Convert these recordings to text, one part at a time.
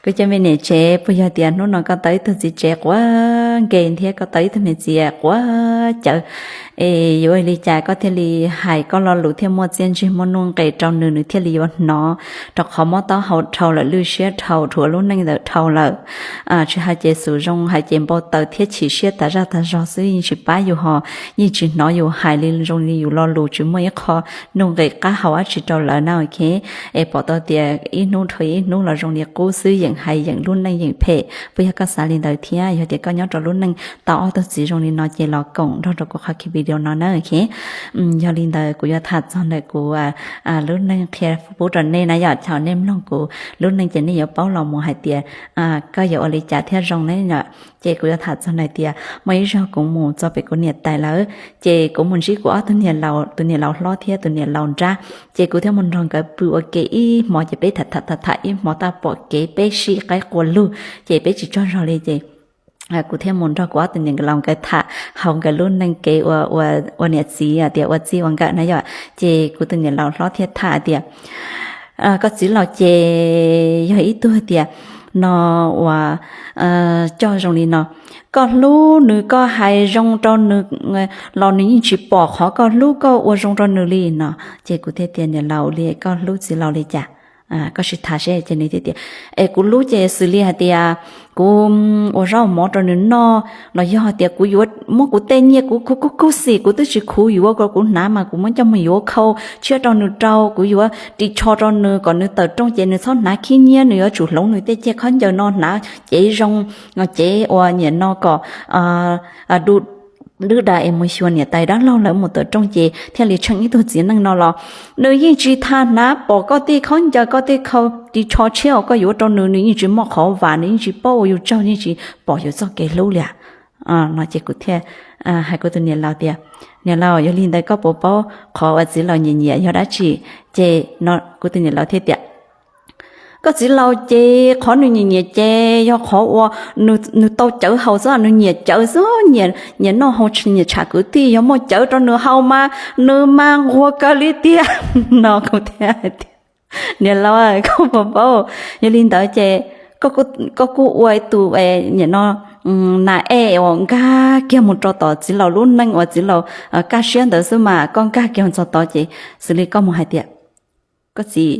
Kuv cov me niam tsev, puas yog tias hnub no koj tau ib tug txiv tsev quav nkees thiab koj tau ib tug me txiv quav cawv, es yuav ua li cas koj thiaj li hais koj lo lus thiaj muaj txiaj ntsig muaj nuj nqis rau nws, nws thiaj li yuav hnov? Rau qhov mob taub hau dhau lawm, lwj siab dhau, dhuav lub neej ntawd dhau lawm. Tsis hais ces xus zoo, hais ces npau taws thiab chim siab tas zaj tas zog xwb, yeej tsis pab yus ho yeej tsis hnov yus hais li, zoo li yus lo lus tsis muaj ib qho nuj nqis qab hau dab tsi rau lawv na. Es pom tau tias ib hnub dhau ib hnub los zoo li qub xwb, yeem hais yeem lub neej yeem phem. Puas yog koj xav li ntawd thiab? Yog tias koj nyob rau lub neej tau ob tug txiv zoo li no ces los koom nrog rau kuv qhov video no na. Yog li ntawd kuv yuav tham txog ntawm kuv lub neej qhia pub rau nej na yom. Thaum nej mloog kuv lub neej ces nej yuav paub los mus hais tias koj yuav ua li cas thiaj zoo ne yom. Ces kuv yuav tham txog ntawm tias muaj ib zaug kuv mus txog pem kuv niam tais lawv, ces kuv mus ntsib kuv ob tug niam laus, tus niam laus hlob thiab tus niam laus nrab. Ces kuv thiaj mus nrog nkawd pw ua ke ib hmo, ces peb tham tham tham tham ib hmo tag pom kev peb sib qaib qua lug, ces peb tsis tsaug zog li. Ces kuv thiaj mus nrog kuv ob tug niam laus nkawd tham hauv nkawd lub neej kev ua niam txiv tias ua txij ua nkawm na yom. Ces kuv tus niam laus hlob thiaj tham tias, koj txiv laus ces yog ib tug tias no uas coj zoo li no, koj hlub nws, koj hais zoo rau nws los nws yeej tsis pom qhov koj hlub koj ua zoo rau nws li no. Ces kuv thiaj tias, niam laus li, koj hlub txiv laus li cas? Koj sim tham seb. Ces nws thiaj tias, es kuv hlub ces xws li hais tias kuv ua zaub mov rau nws noj, los yog tias kuv yuav muab kuv tej nyiaj kuv khuv kub kub xim kuv twb tsis khuv yuav, kuv hnav mas kuv muab coj mus yuav khau tshiab rau nws rau, kuv yuav ris tsho rau nws kom nws tawm rooj ces nws txhob hnav khib nyiab, nws yuav tsum hloov nws tej ceg khaub ncaws no hnav cev zoo, cev ua niam no kom dub da es mus xyuas niam tais dab laug lawv mus tawm rooj ces thiaj li tsheej ib tug txiv neej no los nws yeej tsis tham hnav, pom koj tej khaub ncaws koj tej khau ris tsho tshiab uas koj yuav rau nws, nws yeej tsis muaj qhov vam, nws yeej tsis paub ua yus tsaug, yeej tsis pom yus txoj kev hlub li no. Ces kuv thiaj hais kuv tus niam laus tias, niam laus, yog li ntawd koj puas paub qhov uas txiv laus nyiam nyiam yog dab tsi? Ces kuv tus niam laus thiaj tias, koj txiv laus ces qhov nws nyiam nyiam ces yog qhov uas nws tau cawv haus xwb, nws nyiam cawv xwb, nyiam noj haus, nyiam tsham kwv tij, yog muaj cawv rau nws haus mas nws mas nquag kawg li tiag no. Kuv thiaj hais tias, niam laus, koj puas paub, yog li ntawd ces koj kuj ua tus niam no nas ej uas nkag kiag mus rau tom txiv laus lub neej uas txiv laus kaj siab ntawd xwb mas, koj nkag kiag mus txog tod ces xws li koj mus hais tias, koj txiv,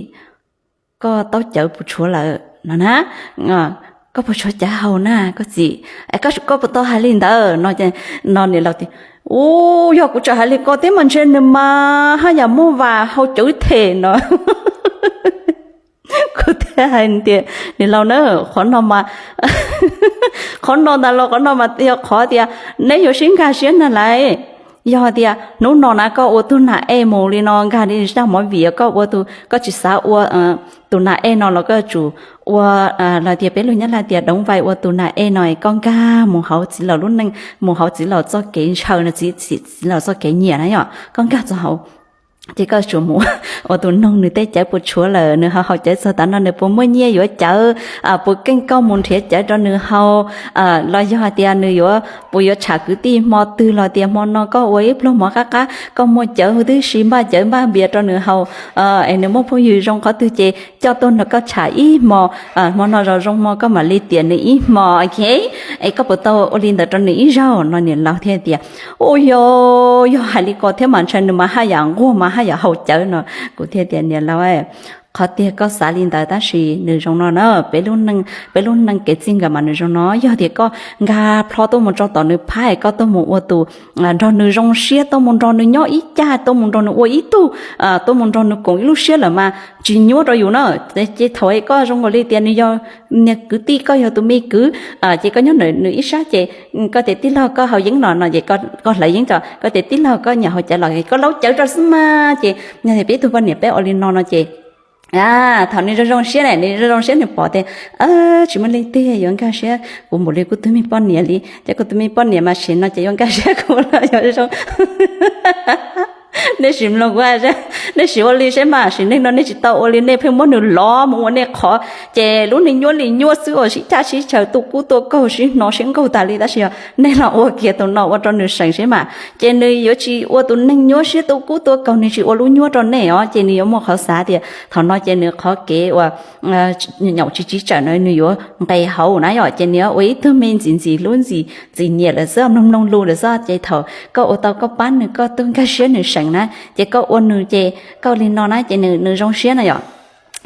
koj taub cawv puas tshuav lawm no na, koj puas tshuav cawv haus na koj txiv, koj puas tau hais li ntawd no. No niam laus tias, u, yog kuv tseem hais li ko thiab mas ntshe nws mas haj yam muaj vam haus cawv them no. Kuv thiaj hais tias, niam laus na, qhov no mas, qhov no ntag los qhov no mas yog qhov tias neb yuav sib nkag siab ntag lauj. Yog tias hnub no na koj ua tus nas ej mus li no nkag li sab movie, koj ua tus, koj tsis xav ua tus nas ej no los koj yuav tsum ua, los tias peb lus Nyab Laj tias đóng vai ua tus nas ej no, koj nkag mus hauv txiv laus lub neej, mus hauv txiv laus txoj kev ntshaw no, txiv laus txoj kev nyiam na yom, koj nkag txog hauv ces koj yuav tsum mus ua tus noog nws tej cawv puas tshuav lawm, nws ho haus cawv txog tav no nws puas muaj nyiaj yuav cawv, puas keej koj mus nrhiav cawv rau nws haus, los yog hais tias nws yuav, puas yuav tsham kwv tij hmo twg los tias hmo no koj ua ib pluag mov qab qab koj muaj cawv huv tib si npaj cawv npaj npias rau nws haus, es nws muaj phooj ywg zoo qhov twg ces coj tuaj nrog koj tsham ib hmo, hmo no zoo zoo hmo koj mam li tiam nws ib hmo, ok. Es koj puas tau ua li ntawd rau nws ib zaug no? Niam laus thiaj tias, u, yog, yog hais li ko thiab mas ntshe nws mas haj yam nquag mas haj yam haus cawv no. Kuv thiaj tias, niam laus, qhov tiag koj xav li ntawd tab sis nws zoo no na, peb lub neej, peb lub neej kev txij nkawm mas nws zoo no, yog tias koj nkag plho tuaj mus rau tom nws phab es koj tuaj mus ua tus nrog nws zoo siab, tuaj mus nrog nws nyob ib cag, tuaj mus nrog nws ua ib tug, tuaj mus nrog nws koom ib lub siab lawm mas tsis nyuaj rau yus na. Ces thaum koj zoo nkaus li tias nws yog niag kwv tij, koj yog tus me kwv, ces koj nyob nws ib sab ces koj tias, tij laug koj haus yeeb los no ces koj hlawv yeeb tso, koj tias tij laug koj nyiam haus cawv los koj laub cawv rau xwb mas. Ces yog tias peb tug poj niam peb ua li no no ces thaum nws zoo zoo siab na, nws zoo zoo siab nws pom tias tsis muaj leej twg yuav nkag siab kuv npaum li kuv tus me poj niam li, ces kuv tus me poj niam mas sim no ces yuav nkag siab kuv los yog zoo Nej sim mloog kuv hais, nej sim ua li seb mas, sim neej no nej tsis tau ua li, nej pheej muab nws lov mus ua nej qhov, ces lub neej nyuaj li nyuaj xwb uas sib caj sib caw tu kub tua kaug sib hnov sib nkaug tas li, tab sis yog nej los ua kiag tus no ua rau nws seem seb mas, ces nws yuav tsis ua tus neeg nyuaj siab tu kub tua kaug, nws tsis ua lub nyuaj rau nej os, ces nws yuav muaj qhov xav tias thaum no ces nws qhov kev uas nyaum tsis tsim tsawm no nws yuav nqes hauv na yom, ces nws yuav ua ib tug me ntxim ntxim hlub ntxim txim nyiam lawm xwb, mloog mloog lus lawm xwb, ces thaum koj ua tau koj pab nws, koj tug nkag siab nws seem na, ces koj ua nws ces koj li no na ces nws zoo siab na yom.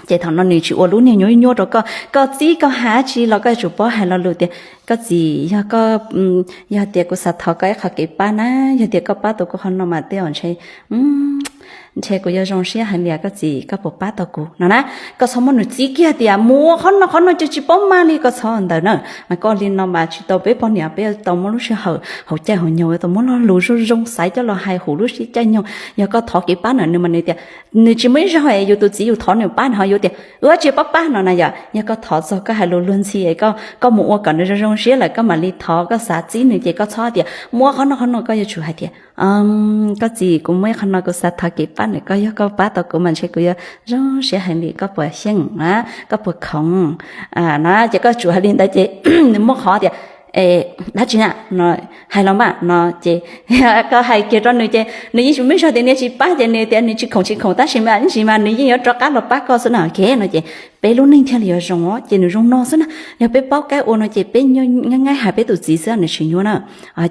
Ces thaum no nws tsis ua lub niag nyuaj nyuaj rau koj, koj txib koj hais dab tsi los koj yuav tsum paub hais lo lus tias, koj txiv, yog koj, yog tias kuv xav thov koj ib qho kev pab na, yog tias koj pab tau kuv qhov no mas tej zaum ntshe, ntshe kuv yuav zoo siab heev li koj txiv, koj puas pab tau kuv no na. Koj txhob muab nws txib kiag tias mus ua qhov no qhov no ces tsis paub maj li, koj txhob ntawd na. Mas koj li no mas tsis tau peb poj niam, peb yuav tau muab lub sij hawm hauv caij hauv nyoog yuav tau muab lo lus zoo zoo xaiv coj los hais hum lub sij caij nyoog. Yog koj thov kev pab na nws mas nws tias, nws tsis muaj ib zaug es yus tus txiv yus thov nws pab nws ho yuav tias ua tsis pab pab no na yom. Yog koj thov txog koj hais lus luag ntxhi es koj mus ua kom nws zoo zoo siab lawm koj mam li thov, koj xav txib nws ces koj txhob tias mus ua qhov no qhov no, koj yuav tsum hais tias, koj txiv, kuv muaj ib qho no kuv xav thov kev pab na, koj yog koj pab tau kuv mas ntshe kuv yuav zoo siab heev li, koj puas xyeej na, koj puas khoom na. Ces koj tsum hais li ntawd ces nws muaj qhov tias dab tsi na no, hais los mas no ces koj hais kiag rau nws ces nws yeej tsis muaj ib zaug tias nws tsis pab, ces nws tias nws tsis khoom tsis khoom tab sis mas ib ntsis mas nws yeej yuav rov qab los pab koj xwb na, ok no ces peb lub neej thiaj li yuav zoo os. Ces nws zoo no xwb na, yog peb paub kaib ua no ces peb nyob nyob nyob hais peb tus txiv xwb nws tsis nyuaj na.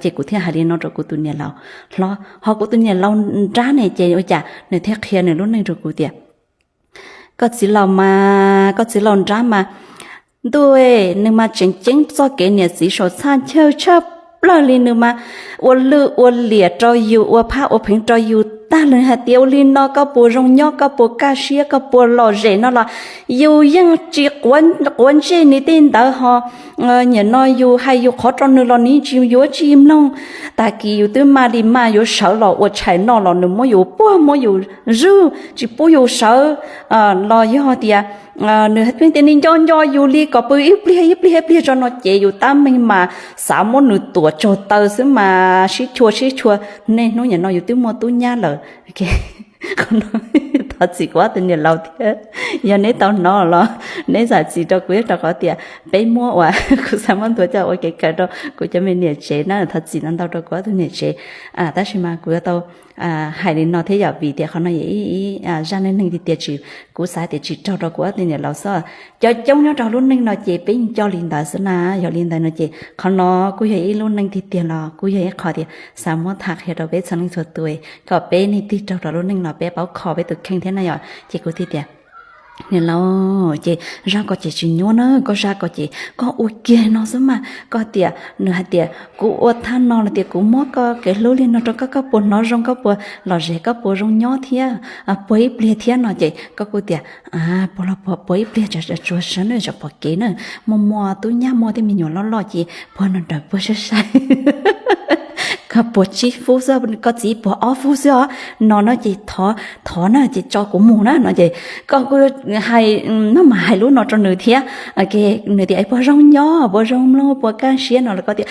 Ces kuv thiaj hais li no rau kuv tus niam laus hlob, ho kuv tus niam laus nrab ne ces ua cas nws thiaj qhia nws lub neej rau kuv tias, koj txiv laus mas, koj txiv laus nrab mas, ntuj, nws mas tseem ceeb txoj kev niam txiv saum txhaj chaw tshaj plaws li, nws mas ua lwj ua liam rau yus, ua phaj ua pheev rau yus tag li. Hais tias ua li no koj puas zoo nyob, koj puas kaj siab, koj puas lom zem no los yus yeej tsis quav ntsej nws tej ntawd ho. Nim no yus hais yus qhov rau nws los nws tsis yuav tsis mloog. Tag kis yus twb maj li maj yuav sawv los ua tshais noj los nws muab yus puag muab yus zwj tsis pub yus sawv. Los yog tias nws tias nws nco nco yus li kom pw ib pliag ib pliag ib pliag tso no ces yus tab meeg mas xav muab nws tuam tsaug taw xwb mas sib chua sib chua. Niaj hnub nim no yus twb muaj tub nyab lawm. Thov txim kuv ob tug niam laus thiab, yog neb tau hnov los neb zam txim rau kuv thiab, rau qhov tias peb muab uas kuv xav muab ntuas coj ua kev kawm rau kuv cov me niam tsev na, thov txim ntau ntau rau kuv ob tug niam tsev. Tab sis mas kuv yuav tau hais li no thiab yom, vim tias qhov no yog ib zaj neej neeg tiag tiag, tsis, kuv xav tias tsis raug rau kuv ob tug niam laus xwb. Cov coob nyob rau lub neej no ces peb yeej coj li ntawd xwb na. Yog li ntawd no ces qhov no kuj yog ib lub neej tiag tiag los kuj yog ib qho tias xav muab tham qhia rau peb txhua leej txhua tus kom peb nej tig raug rau lub neej los peb paub kho peb tus kheej thiab na yom. Ces kuv thiaj tias, niam laus, ces zaj ko ces tsis nyuaj na, koj zaj ko ces koj ua kiag no xwb mas, koj tias, nws hais tias kuv ua thaj no los tias kuv muab koj kev hlub li no rau koj, koj puas hnov zoo, koj puas lom zem, koj puas zoo nyob thiab, puag ib pliag thiab no ces koj kuj tias, puag los puag, puag ib pliag tsuas sawv na, tsuas pom kev na, muaj muaj tub nyab muaj tej me nyuam loj loj ces puag no nrawm puag sai sai, koj puag tsib fub xwb, koj txiv puag ob fub xwb os no no ces thov, thov na ces tso kuv mus na no ces koj kuj hais, no mas hais lub no rau nws thiab. Nws tias puas zoo nyob, puas zoo mloog, puas kaj siab no los koj tias,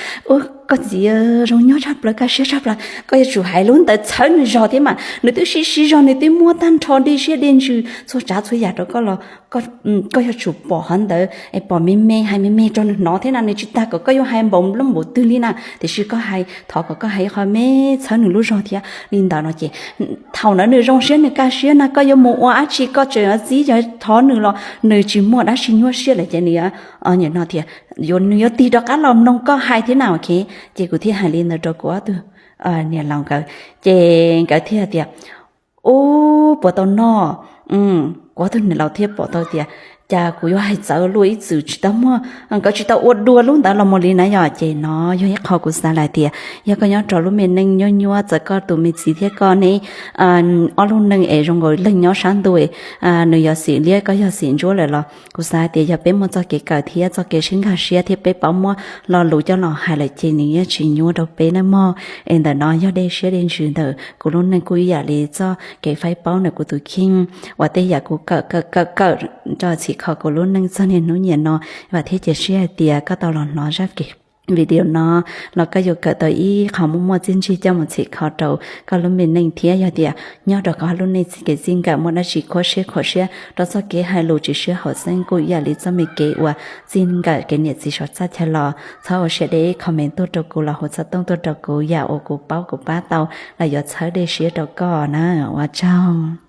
koj txiv, zoo nyob tshaj plaws, kaj siab tshaj plaws, koj yuav tsum hais lub ntawd txhawb nws zog thiab mas, nws twb sib sib zog, nws twb muab tag nrho dej siab dej ntsws txhua tsav txhua yam rau koj los koj yuav tsum pom qhov ntawd, pom me me, hais me me rau nws hnov thiab na, nws tsis tas kom koj yuav hais npaum nplooj npaum twg li na, tiam sis koj hais, thov kom koj hais ib qho me txhawb nws lub zog thiab li ntawd no ces thaum ntawd nws zoo siab nws kaj siab na, koj yuav mus ua dab tsi koj tseem yuav txib thov nws los nws tsis muaj dab tsi nyuaj siab lawm ces nws, nim no tias, nws yuav tig rov qab los mloog koj hais thiab na, ok. Ces kuv thiaj hais li ntawd rau kuv ob tug niam laus nkawd, ces nkawd thiaj tias, ub, puas tau noj? Kuv ob tug niam laus thiaj pom tau tias cas kuv yuav hais txawv luaj ib txwm tsis tau muaj, nkawd tsis tau ua dua lub ntawd los mus li na yom. Ces no yog ib qho kuv xav lawm tias yog koj nyob rau lub me neej nyuaj nyuaj, txawm koj tus me txiv thiab koj ne, ob lub neej es zoo nkaus leej nyob sab ntuj, nws yog xim liab koj yog xim ntsuab lawm los kuv xav hais tias yog peb muaj txoj kev kawm thiab txoj kev sib nkag siab thiab peb paub muab lo lus coj los hais lawm ces nws yeej tsis nyuaj rau peb nawb mog. Es ntawm no yog dej siab dej ntsws ntawm kuv lub neej kuj ib yam li txoj kev faib paub ntawm kuv tus kheej uas tej yam kuv kawm kawm kawm kawm rau txhim kho kuv lub neej txog niaj hnub nim no. Vam thiab cia siab hais tias koj tau los hnov zaj kev video no los koj yuav kawm tau ib qho muaj muaj txiaj ntsig coj mus txhim kho rau koj lub me neej thiab. Yog tias nyob rau koj lub neej txij kev txij nkawm muaj dab tsi khuab siab khuam siab rau txoj kev hais lus tsis sib haum xeeb kuj ib yam li txoj me kev uas txij nkawm kev niam txiv saum txaj chaw los, txhob ua siab deb, comment tuaj rau kuv los hu xov tooj tuaj rau kuv, yam uas kuv paub kuv pab tau los yuav txhawb dej siab rau koj na. Ua tsaug.